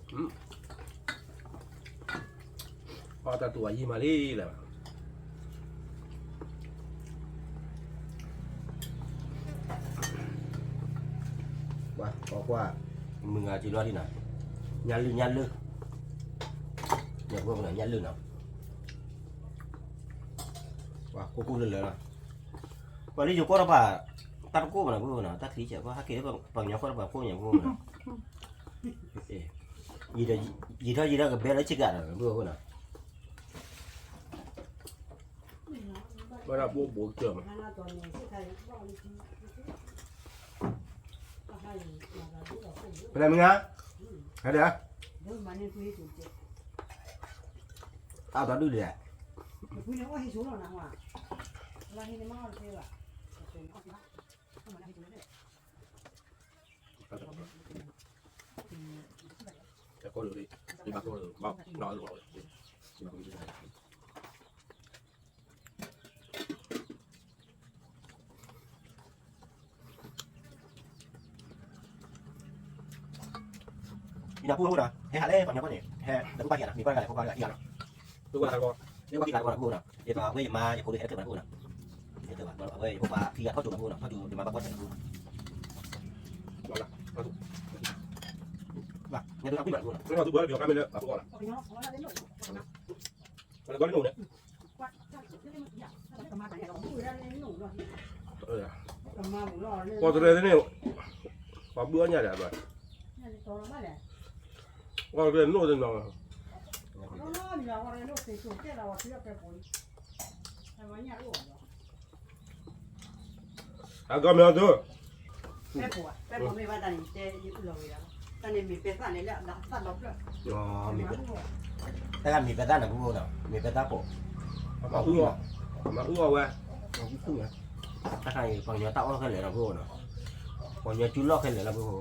အီၣ်တၢ်တူၢ်ဝဲယံာ်မးလံလၢၤဘၣ်, ပှၤကွၢ်ကွၢ်, မုၢ်ဂၤစုလီၤဒ်နီၤ, ညၣ်လုၢ်ညၣ်လုၢ်, ညၣ်လုၢ်နီၤ, ပှၤကိၢ်ကိၢ်လၢလၢလီၤ, ပှၤလၢယိၤကီၢ်တပၤ, တၢ်တကိၢ်ဘၣ်နီၤ ဖုဝဲနီၤ, တၢ်ချံဆဲး ပှၤဟဲက့ၤလၢပှၤကညီကီၢ်တပၤကိၢ်ညါ ဖုဝဲနီၤ, ယံာ်ထီၣ်ယံာ်ထီၣ်ကဘဲလၢဆ့ကၤဒီး ဖုဝဲနီၤ, ဘၣ်တၢ်ဘိၣ်ဘိၣ်ကစၢၢ်မး, ဖဲလဲၣ်မုၢ်ဂၤ, ဟဲဒီး, တၢ်ဒိးဒုၣ်ဒဲး, ယနၢ်ပူၤအိၣ်ဒီး ဟဲဟးလၢပှၤကညီကီၢ်န့ၣ် ဟဲဒီးအိၣ်ဘၣ်က့ၤနီၤ, မ့ၢ်ကွၢ်တဂၤလဲၣ် ဖိခွါတဂၤဟံၣ်ဂၤနီၤ, အိၣ်ဘၣ်တဂၤ, မ့ၢ်ကွၢ်ခံဂၤတဂၤနီၤ ဖိနီၤ, ဒ်သိးအဝဲယမါယဖိဒီးဟဲတချုးဘၣ်နီၤ ဖိနီၤ, အဝဲယဖိခွါခံဂၤထီၣ်ကၠိနီၤ ဖိနီၤ, ထီၣ်ကၠိယမါဘၣ်ကွၢ်ဆၢၣ်နီၤ ဖိ, ဘၣ်, ညါဒိၣ်တၢ်ကွံာ်ဘၣ်နီၤ ဖိနီၤ, ဖိနီၤ, ပှၤတရဲန့ၣ်, ပှၤဘုအီၣ်ညၣ်ဒီးဘၣ်, ပှၤတရဲနိၣ်တနီၤ, အဂီၢ်မ့ၢ်အီၤသိ, တၢ်ဂၤမ့ၢ်ပဲသၣ်န့ၣ် တၢ်ဂၤမ့ၢ်ပဲသၣ်န့ၣ် ဖိနီၤ, မ့ၢ်ပဲသၣ်ဖိ, မၤအူအီၣ်ဝဲ, တၢ်ခါအံၤ ပှၤကညီတၢ်အီၣ်ခဲလၢာ်လီၤ ဖိနီၤ, ပှၤကညီစုလီၢ်ခဲလၢာ်လီၤ ဖိ, မ့ၢ်,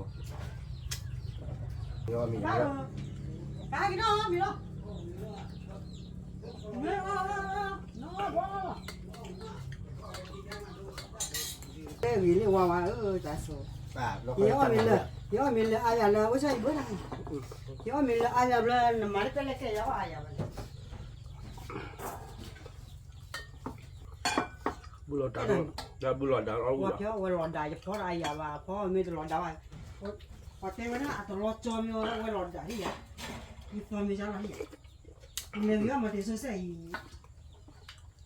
တဲဂ့ၤလၢဝါဝါဧၢ တၢ်ဆိ, ယအီၣ်မ့ၤလၢ, ယအီၣ်မ့ၤလၢအါယၤလၢ ဝဲဆၣ်ယဘၣ်တၢ်, ယအီၣ်မ့ၤလၢအါယၤဘျီ နမၤတၢ်လဲၣ်ကဲ ယအီၣ်အါယၤဘၣ်န့ၣ် ဘူၣ်လီၤဒါ, ဘူၣ်လီၤဒါအီၣ်ဝဲ, ဝဲလီၤဒါ ယဖီတၢ်အါယၤဘၣ် ဖီမ့ၢ်တလီၤဒါဘၣ်, ပှၤတဲဝဲဒၣ် အတလီၤကၠီမ့ၢ်ဝဲလီၤဒါဟံၣ်ယၤ, ယသီမ့ၢ်ယါလီၤဟံၣ်ယၤ, မ့ၢ်ဂ့ၤမၤတ့ၤစိစဲအံၤ,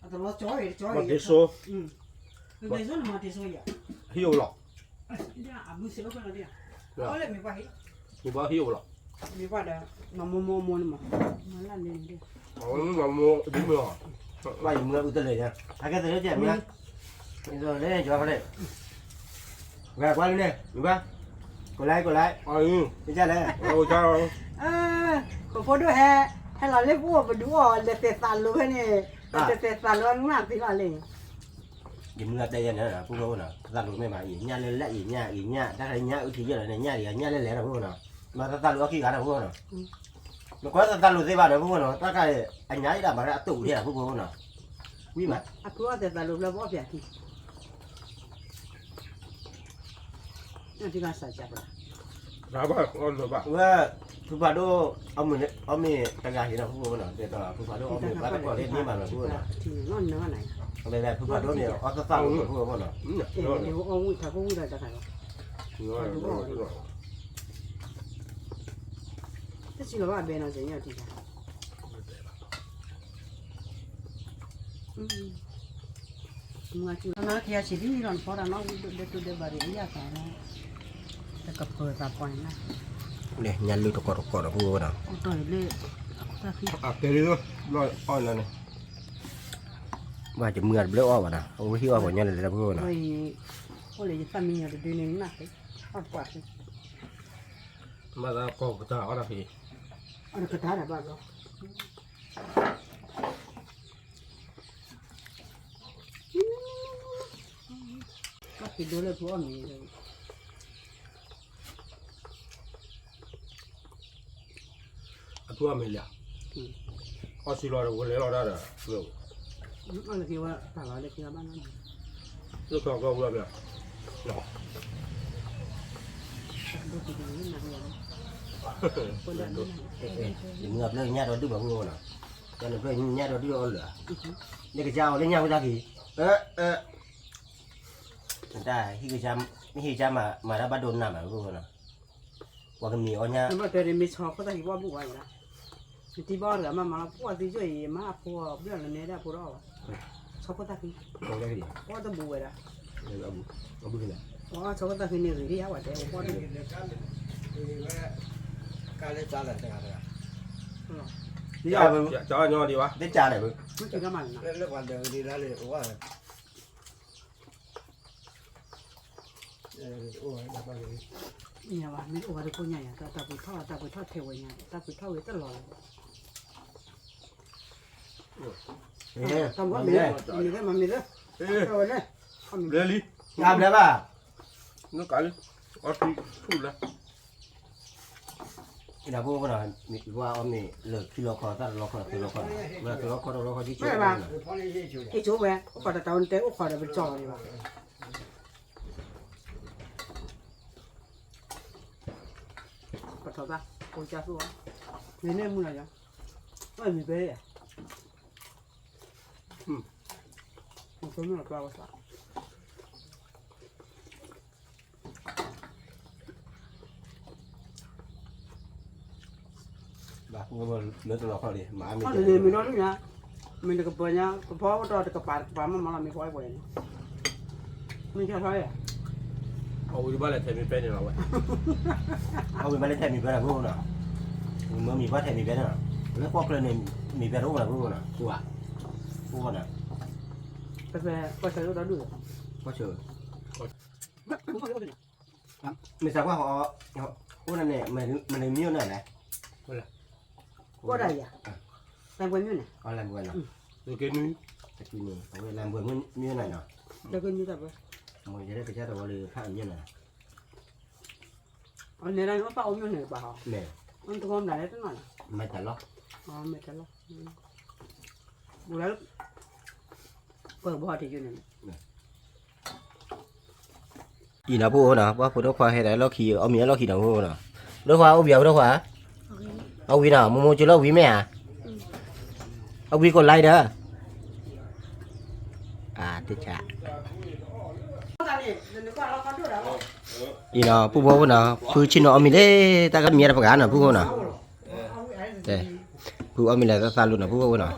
အတလီၤကၠီဝဲတကၠီဝဲ, မၤတ့ၤစိ, မၤတ့ၤစိနမၤတ့ၤစိယၤ, ဟံၣ်အိၣ်လီၤ မ့ၢ်ဘၣ်ဟံၣ်အိၣ်လီၤ, မ့ၢ်ဘၣ်ဟံၣ်အိၣ်လီၤ, မ့ၢ်ဘၣ်ဒီး, မၤမိၢ်မိၢ်အမိၢ်န့ၣ်မး, မၤလၢန့ၣ်, မၤမိၢ်အဒုမ့ၢ်လီၤ, ဘၣ်ယမုၢ်အုတလၢာ်ညါ, ဟဲကဲသရၣ်ကဲမုၢ်, လဲၤယွၤကလဲၣ်, ဝဲကွၢ်လံန့ၣ်, မ့ၢ်ဘၣ်, ကိးလဲၣ်ကိးလဲၣ်, မ့ၢ်လဲၣ်, ပဖိဒိၣ်ဟဲ, ဟဲလီၤလၢပအိၣ်ပဒုးအီၣ်လဲၤသဲးသးလိၤဖဲန့ၣ်, လဲၤသဲးသးလိၤအနၢ်သ့လီၤလံ ယမုၢ်အတဲယဲန့ၣ် ပုၢ်ဖိနီၤ သးလိၤမ့ၢ်မး ယညၣ်လၢလဲၣ် ယညၣ် ယညၣ် တၢ်ခါညၣ်အုၣ်ထံယဲၢ်လီၤန့ၣ် ညၣ်ယၤ ညၣ်လဲၣ်လဲၣ်နီၤ ပုၢ်ဖိနီၤ မၤသးလိၤအီၣ်ခံဂၤနီၤ ပုၢ်ဖိနီၤ နကွၢ်သးလိၤသ့ဘၣ်နီၤ ပုၢ်ဖိနီၤ တၢ်ခါအံၤ အညၣ်အံၤဒၣ်မၤလၢအတူၢ်ထဲ ပုၢ်ဖိနီၤ ဝံၤမး အဖုအီၣ်သဲးသးလိၤဘျီ ပအီၣ်ပၠးခံ ဝဲ ဖုဖးဒိၣ် အီၣ်မ့ၤတဂၤဟံးနီၤ ပုၢ်ဖိနီၤ ဒ်သိးဖုဖးဒိၣ်အီၣ်မ့ၤဘၣ်တကိးလၢန့ၣ်မးနီၤ ပုၢ်ဖိနီၤ ဖုဖးဒိၣ်န့ၣ် အီၣ်သးသးလိၤ ပုၢ်ဖိနီၤ တစံးလီၤဘၣ်အဘဲနီၤ စ့ၢ်ကီး မၤက့ၤဆံးဒ်လီၤ နဖီတၢ်နီၣ်ဝံၤဒိၣ်ဒဲးတိၢ်ဒဲးဘၣ်ဒီး ယၣ်သးနီၤ တကပၢၤသးပှၢ်န့ၣ် ညၣ်လုၢ်တကိးတကိးဒီး ပုၢ်ဖိနီၤ အိၣ်တီၢ်လၢ အခိၣ် အကဲလီၤ ဘျီအီၣ်နၤန့ၣ် ဘၣ်ယမုၢ်အတဘျီအီၣ်ဘၣ်နၤ အဝဲဟံၣ်အီၣ်ပှၤညီလၢလဲၤတၢ်ဖိနီၤ အိၣ်လၢယသၣ်မံညီတဒုန့ၣ်နၢ်က့ အီၣ်တပှၢ်က့ မၤသးကီၢ်ကတၢၢ်အီၣ်တၢ်ဖဲ အီၣ်တကတၢၢ်တၢ်ဘၣ်ဘျီ ကီၢ်ဖံဒိလၢဖုအီၣ်မ့ၤ အဖုအီၣ်မ့ၤလံဧါ, အီၣ်ဆံလီၤဒီးဝဲလဲၤလီၤတၢ်ဒီး, အီၣ်လၢခံဝဲတၢ်လီၤလၢခံဘၣ်နီၤ, လၢခံကီၢ်ဝဲဘၣ်, မုၢ်အဖျၢၣ်ညၣ်ဒီဒုၣ်ဘၣ်မုၢ်နီၤ, တၢ်နဖျၢၣ်ညၣ်ဒီဒုၣ်အီၣ်လၢာ်, နကစၢ်အီၤလၢညၣ်ဖိတၢ်ခံ, တၢ်ဟံၣ်ကစၢ်မၤတၢ်ဘၣ်ဒိနးမးနီၤ, ပှၤကမံၤအီၣ်ညၣ်, ဘၣ်တဲဒ်မ့ၢ်ဆီခိၣ်သၣ်ခံဘၣ်ဘူၣ်ဝဲဒၣ်, နတံၤဘၣ်အီၣ်တဂၤမးမးလီၤ ပှၤသံကွၢ်အံၤ မၤအဖိအီၤဘျၢၣ်လီၤနဲဒၣ်ဖိဒီးအီၣ်ဘၣ်, ဆီခိၣ်သၣ်ခံ, ပှၤတဘူၣ်ဝဲဒၣ်, ဆီခိၣ်သၣ်ခံန့ၣ်ဂ့ၤဒ်ယါဝဲတဲ, ကါလဲကါလဲတဂၤတဂၤ, တကါလဲ, မ့ၢ်ကါလဲ, မ့ၢ်အိၣ်ဝဲတကိၣ်ညါယၤ တၢ်ပှ့ၤထီၣ် တၢ်ပှ့ၤထီၣ်ထဲဝဲညါ တၢ်ပှ့ၤထီၣ်ဝဲတလီၤလီၤ, တၢ်မ့ၢ်မ့ၢ်လၢ, မ့ၢ်လၢ, မ့ၢ်လၢ, ဘျဲလံ, ဘျဲဘၣ်, နကးလံ, အီထူလၢ ဒီးဖိနီၤ, မ့ၢ်ပှၤအီၣ်မ့ၤလၢခံလီခီ သၣ်တလီခီ သၢလီခီ, ဝဲသၢလီခီတလီခီ က့ၤဆိဝဲ, က့ၤဆိဝဲ, ပှၤတတၢ်အိၣ်တဲအိၣ်ဃီဒီးပကၠီလီၤဒံးဘၣ်, ပထီၣ်သၣ်, ကိၢ်ကၢ်သူၣ်အီၤ, မ့ၢ်န့ၣ်မုၢ်လီၤယၤ, အီၣ်မ့ၤပဲယၤ, မ့ၢ်ပှၤဝဲသး ဘၣ်လၢတလီၤခီလံ, မ့ၢ်နီၤလံညါ, မ့ၢ်တကပၤညါ ကဖီကတီၤတကပၤတကပၤမးမးလီၤ မ့ၢ်ဖီအံၤပှဲၤန့ၣ်, မ့ၢ်ကဲထီၣ်ယၤ, အဝံၤဘၣ်လဲၤထဲမ့ၢ်ပဲန့ၣ်လီၤဝဲ, အဝံၤမ့ၢ်လဲၤထဲမ့ၢ်ပဲန့ၣ်လီၤ, မ့ၢ်မံၤဘၣ်ထဲမ့ၢ်ပဲန့ၣ်လီၤ, လၢကွီၢ်ချၢန့ၣ် မ့ၢ်ပဲတအိၣ်လၢၤဖိနီၤ, အိၣ်ဘၣ်, အိၣ်ဘၣ်နီၤ, ကွၢ်ဆၢ, ကွၢ်ဆၢ, မ့ၢ်သးကွၢ်ဃီ, အိၣ်န့ၣ်, မနုၤမံၤအိၣ်န့ၣ်လဲၣ်, ကွၢ်ဒၣ်ယၤ, လၢပှဲၤမံၤန့ၣ်, လၢပှဲၤမံၤန့ၣ်, လၢပှဲၤမံၤန့ၣ်နီၤ, မ့ၢ်ယဲဒၣ်ကစၢ်တဝီလၢဖးအမံၤန့ၣ်, အန့ၣ်ဒၣ်န့ၣ် အိၣ်ပၢ်အိၣ်မံၤန့ၣ်ဘၣ်ဟီ, တဂီၢ်မတၤလဲၣ်တနီၤလဲၣ်, မၤတၢ်လီၤ, မၤတၢ်လီၤ, ဘူးလၢ, ပှၤဘီတယုၢ်န့ၣ်, အံၤနီၤ ဖိအိၣ်နီၤ, ပှၤဖိဒိၣ်ခွါဟဲဒီးလီၢ်ခံ အီၣ်မ့ၤအလီၢ်ခံနီၤ ဖိနီၤ, ဖိဒိၣ်ခွါအိၣ်ဝံၤဧါ ဖိဒိၣ်ခွါ, အီၣ်ဝံၤနီၤ မိၢ်မိၢ်ကၠိလီၤဝံၤမ့ၢ်ဧါ, အီၣ်ဝံၤကိးလါဒီး, အါ တဆါ, အံၤနီၤ ပုၢ်ဖိဖိနီၤ ဖုဆ့ၣ်နီၤအီၣ်မ့ၤလၢ တၢ်ကမံၤတပှၤနီၤ ပုၢ်ဖိနီၤ, ဖုအီၣ်မ့ၤလၢသးသးလိၤနီၤ ပုၢ်ဖိဖိနီၤ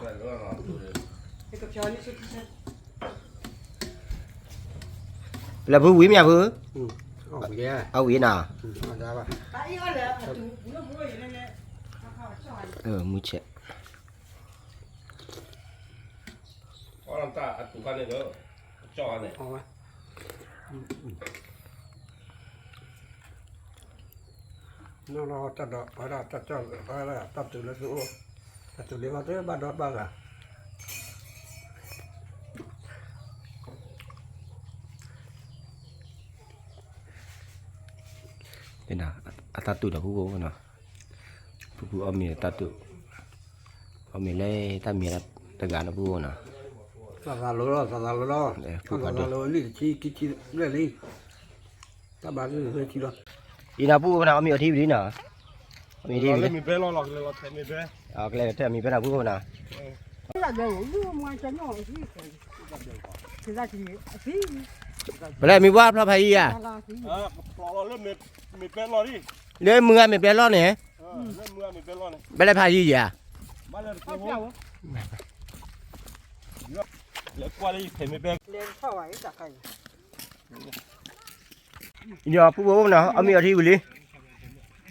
လၢဖုဝံၤမ့ၢ်ဧါဖု, အဝံၤနီၤ, မုၢ်ဆဲး, နီၢ်လီၤတၢ်ဒီး ဝဲဒၣ်တၢ်ကၠီၣ် ဝဲဒၣ်တၢ်တူၢ်လၢသုအိၣ်, တၢ်တူၢ်လၢဘၣ်တဘၣ်ဒီးဘၣ်ဂၤ အတၢ်တူၢ်ဒီးဖုဖုနီၤ, ဖုဖုအီၣ်မ့ၤတၢ်တူၢ်, အီၣ်မ့ၤလၢတၢ်မံၤတဂၤနီၤဖုဖုနီၤ, သးသးလိၤလီၤ သးသးလိၤလီၤ, သးသးလိၤလံ တဆံခံဆံဘျဲၣ်လံ, တၢ်ဘၣ်လံ လၢခံလီၤ, အံၤနီၤဖုဖုနီၤ အီၣ်မ့ၤအီထံဝံၤလံနီၤ, အီၣ်မ့ၤထံဝံၤလံ, ကလဲၤထဲအမံၤဖဲနီၤဖုဖုနီၤ ပလဲၤမံၤဘှါဖျီဖးယံၤဧါ, လၢမုၢ်ဂၤမ့ၢ်ပျဲလီၢ်န့ၣ်, ပလဲၤဖးယံၤဧါ, ယဖုဖုနီၤ အီၣ်မ့ၤအီထံဝံၤလံ,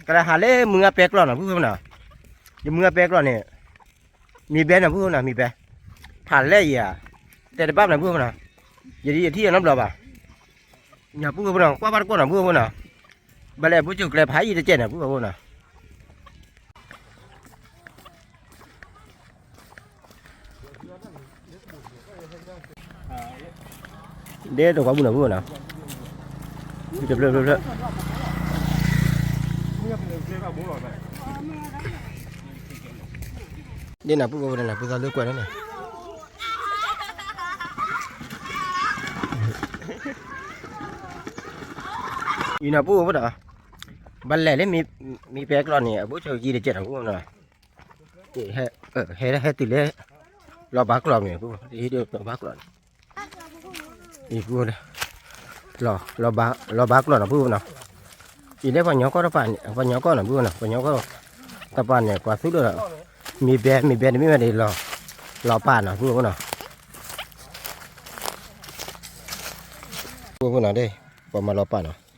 ကလဲၤဟးလၢမုၢ်ဂၤပဲကျီၢ်နီၤ ဖုဖုနီၤ, ယမုၢ်ဂၤပဲကျီၢ်န့ၣ် မ့ၢ်ဘဲနီၤ ပုၢ်ဖိနီၤ မ့ၢ်ဘဲ, ဖးလဲၢ်ယၤ, တဲတဘၣ်နီၤ ပုၢ်ဖိနီၤ, ယဒ်ယထံၣ်အီၤနီတဘျီဘၣ်, ညါပုၢ်ဖိနီၤ ကွၢ်ဘၣ်တကွၢ်နီၤ ပုၢ်ဖိနီၤ, ဘၣ်လဲၣ်ဘိကၠိကျဲဖးယံၤတကဲးနီၤ ပုၢ်ဖိနီၤ. ဒ်တကွၢ်ဘူးနီၤ ပုၢ်ဖိနီၤ, တဖျၢၣ်ဖျၢၣ်ဖျၢၣ်, ဒ်နီၤ ပုၢ်ဖိနီၤ ပုၢ်သးလၢကွဲးန့ၣ်နီၤ, အံၤနီၤ ပုၢ်ဖိနီၤ, ဘၣ်လဲၣ်လၢ မ့ၢ်ပဲကျီၢ်န့ၣ် အဘိကၠိယံၤတကဲးနီၤ ပုၢ်ဖိနီၤ, ဟဲ ဟဲ ဟဲတုၤလၢ လီၤဘၣ်ကျီၢ်မ့ၢ် ပုၢ်ဖိ ဟံးဒ်လီၤဘၣ်ကျီၢ်န့ၣ်, အံၤ ပုၢ်ဖိ လီၤဘၣ်ကျီၢ်နီၤ ပုၢ်ဖိနီၤ, အံၤလၢပှၤကညီကီၢ်တပၤန့ၣ် ပှၤကညီကီၢ်နီၤ ပုၢ်ဖိနီၤ ပှၤကညီကီၢ်တပၤန့ၣ် ပှၤသူၣ်ဒိၣ်ဒီး မ့ၢ်ဘဲ မ့ၢ်ဘဲတမ့ၢ်ဘဲန့ၣ် လီၤပာ်နီၤ ပုၢ်ဖိနီၤ, ပုၢ်ဖိနီၤ ဒ် ပှၤမၤလီၤပာ်နီၤ,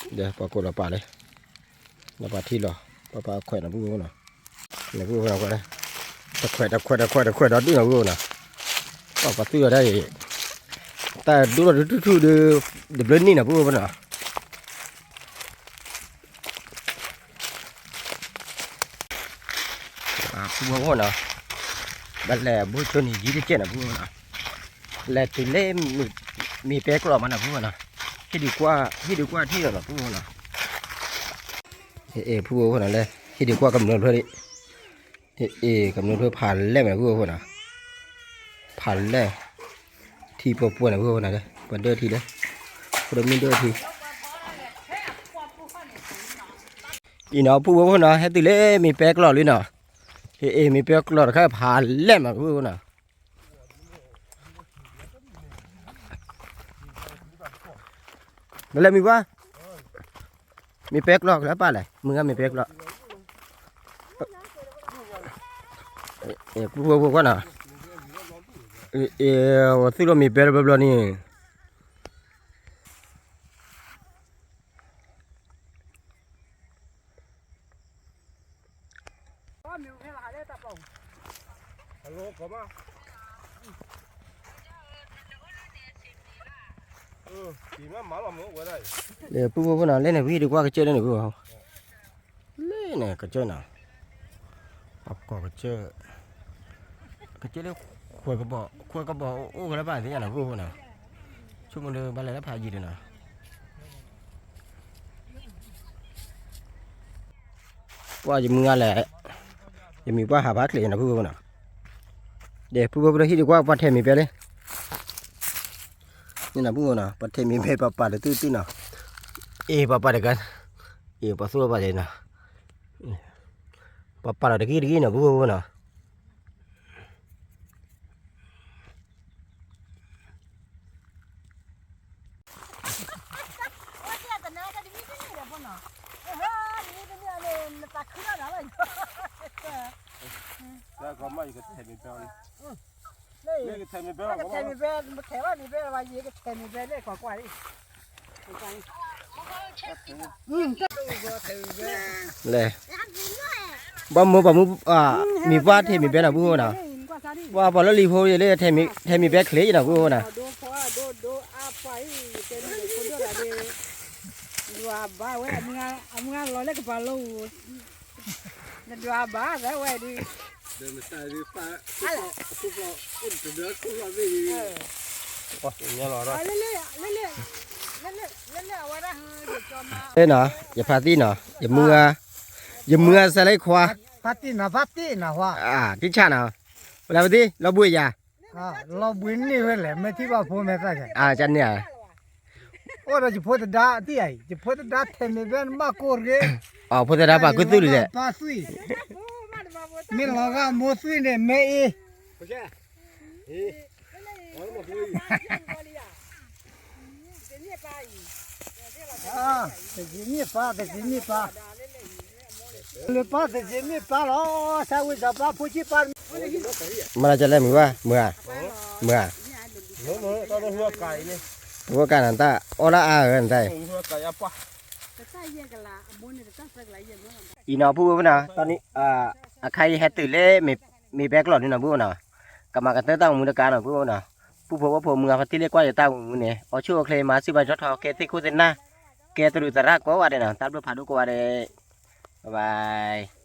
ဒီးပှၤကိးလီၤပာ်လၢ လီၤပာ်ထံလီၤ ပှၤပာ်ခွဲးနီၤ ပုၢ်ဖိနီၤ, နပုၢ်ဖိနီၤ တခွဲးတခွဲးတခွဲးတခွဲးဒီးဒုၣ်နီၤ ပုၢ်ဖိနီၤ, ပှၤပှၤသူၣ်လီၤဒၣ်အံၤ တၢ်ဒိၣ်ထီၣ်ဒုးထူၣ်ထူၣ်ဒုး တဘျုးနံၣ်နီၤ ပုၢ်ဖိနီၤ, ပုၢ်ဖိနီၤ, ဘၣ်လဲၣ်ဘိကၠိန့ၣ်ယံၤတကဲးနီၤ ပုၢ်ဖိနီၤ, လဲၤတုၤလၢ မ့ၢ်ပဲကျီၢ်မးနီၤ ပုၢ်ဖိနီၤ, ဟံၣ်ဒုးကွၢ် ဟံၣ်ဒုးကွၢ်ထံၣ်လီၤနီၤ ပုၢ်ဖိနီၤ, အ့ၣ် ပုၢ်ဖိနီၤ လၢ ဟံၣ်ဒုးကွၢ်ကမျၢၢ်ဖျၢၣ်ဒံး, အ့ၣ် ကမျၢၢ်ဖျၢၣ်ဖးလဲၢ်မး ပုၢ်ဖိနီၤ, ဖးလဲၢ် ထံပှဲၤပှဲၤနီၤ ပုၢ်ဖိနီၤ ပှၤဒၢထံလၢ ဖိဒိၣ်မုၣ်ဒၢထံ, အံၤနီၤ ပုၢ်ဖိနီၤ ဟဲတုၤလၢမ့ၢ်ပဲကျီၢ်လံနီၤ, အ့ၣ် မ့ၢ်ပဲကျီၢ်တခါဖးလဲၢ်မး ပုၢ်ဖိနီၤ, မ့ၢ်လဲၣ်မ့ၢ်ပှၤ မ့ၢ်ပဲကျီၢ်ကလၢပၢ်လဲၣ် မုၢ်ဂၤမ့ၢ်ပဲကျီၢ်, ပုၢ်ဖိဖိကွၢ်နီၤ, အ့ၣ်ဝဲသူၣ်လီၤမ့ၢ်ပဲတဘျီဘျီန့ၣ် ပုၢ်ဖိဖိနီၤ လဲၣ်န့ၣ် ပဟံၣ်ဒုးကွၢ်ကစၢၢ်လၢန့ၣ် ပုၢ်ဖိ လဲၣ်န့ၣ် ကစၢၢ်နီၤ, ပှၤကိးကစၢၢ်, ကစၢၢ်လၢ ခွဲးကဘီ ခွဲးကဘီအိၣ်ကလၢဘၣ်သ့ၣ်ညါနီၤ ပုၢ်ဖိနီၤ, ဆိကမိၣ်ဒီးဘၣ်လဲၣ်လၢဖးယံၤဒီးနီၤ ပှၤယမုၢ်ဂၤလဲၣ်, ယမ့ၢ်ပှၤဟးဖးချ့နီၤ ပုၢ်ဖိနီၤ, ဒီးပုၢ်ဖိဖိဒီးဟံၣ်ဒုးကွၢ်ပှၤထဲးမ့ၢ်ပဲလံ, န့ၣ်နီၤ ပုၢ်ဖိနီၤ ပှၤထဲးမ့ၢ်ပဲပှၤပာ်လီၤသုသုနီၤ, အ့ၣ် ပှၤပာ်တဂၤ, အ့ၣ် ပှၤသူၣ်လီၤပာ်လီၤနီၤ, ပှၤပာ်လီၤတဂ့ၤတဂ့ၤနီၤ ပုၢ်ဖိနီၤ လဲၣ်, ဘၣ်မိၢ်ပှၤမုၣ် မ့ၢ်ပှၤထဲးမ့ၢ်ပဲနီၤ ပုၢ်ဖိနီၤ, ပှၤပှၤလၢလံၤဖိလၢ ထဲးမ့ၢ်ပဲချ့နီၤ ပုၢ်ဖိနီၤ, ဒိဖီဒိဒိအါပှၤအံၤ တဲန့ၣ်ဖိဒိၣ်တဂၤဒီး ဒွးဘါဝဲ အမုၢ်ဂၤလီၤလၢကပၤလီၤ, နဒွးဘါသးဝဲဒီး လၢနီၤ ယဖးသံနီၤ ယမုၢ်ဂၤ, ယမုၢ်ဂၤစဲးလၢခွါ, ဖးသံနီၤ ဖးသံနီၤ တံၢ်ဆၣ်နီၤ, ဝဲလၢပသံ လီၤဘှံးယၤ လီၤဘှံးန့ၢ်ဝဲလဲၣ် မ့ၢ်ထံၣ်ဘၣ်ဖိမဲာ်သၣ်ကဲ, အန့ၣ်ဧါ, အိၣ်ဒီးယဖိသဒါတံၢ်ဧါ, ယဖိသဒါထဲးမ့ၢ်ပဲနဘၣ်ကိၢ်တဂ့ၤ, အဖိသဒါပာ်ကုသူၣ်လံလဲၣ်, ပာ်သွံၣ်, မ့ၢ်လီၤဂာ်မိၢ်သွံၣ်န့ၣ် မ့ၢ်အံၤ တက့ၤမ့ၢ်ပၢ် တက့ၤမ့ၢ်ပၢ်, လၢပၢ်တက့ၤမ့ၢ်ပၢ်လီၤ, ဆၢဝံသးပှၢ်ဖိဆံးပၢ်, မၤလၢကလဲၣ်မုၢ်ဘၣ် မုၢ်ဧါ, မုၢ်ဧါ, ပကကးနတၢ်အီၣ်လၢအါဂၤနတၢ်အံၤ, အံၤနီၤ ပုၢ်ဖိနီၤ တနံၤ အခါအံၤဟဲတုၤလၢမ့ၢ် မ့ၢ်ဘဲကျီၢ်ဒုနီၤ ပုၢ်ဝဲၢ်နီၤ, ကမၤကတၢၢ်တၢ်အိၣ်မူတကါနီၤ ပုၢ်ဝဲၢ်နီၤ, ပုၢ်ဖိဝဲၢ်ဖိမုၢ်ဂၤဖါတံၢ်လၢကွၢ်ယတၢ်အိၣ်မူန့ၣ် အိၣ်ဆူၣ်အိၣ်ချ့ မၤစံၣ်ပှၤထီထီ ကဲသ့ၣ်ခိၣ်သ့ၣ်နၢ်, ကဲတရူးသရၣ်ကိးဂၤဒဲးနီၤ, တၢ်ဘျုးဖးဒိၣ်ကိးဂၤဒဲး, bye bye.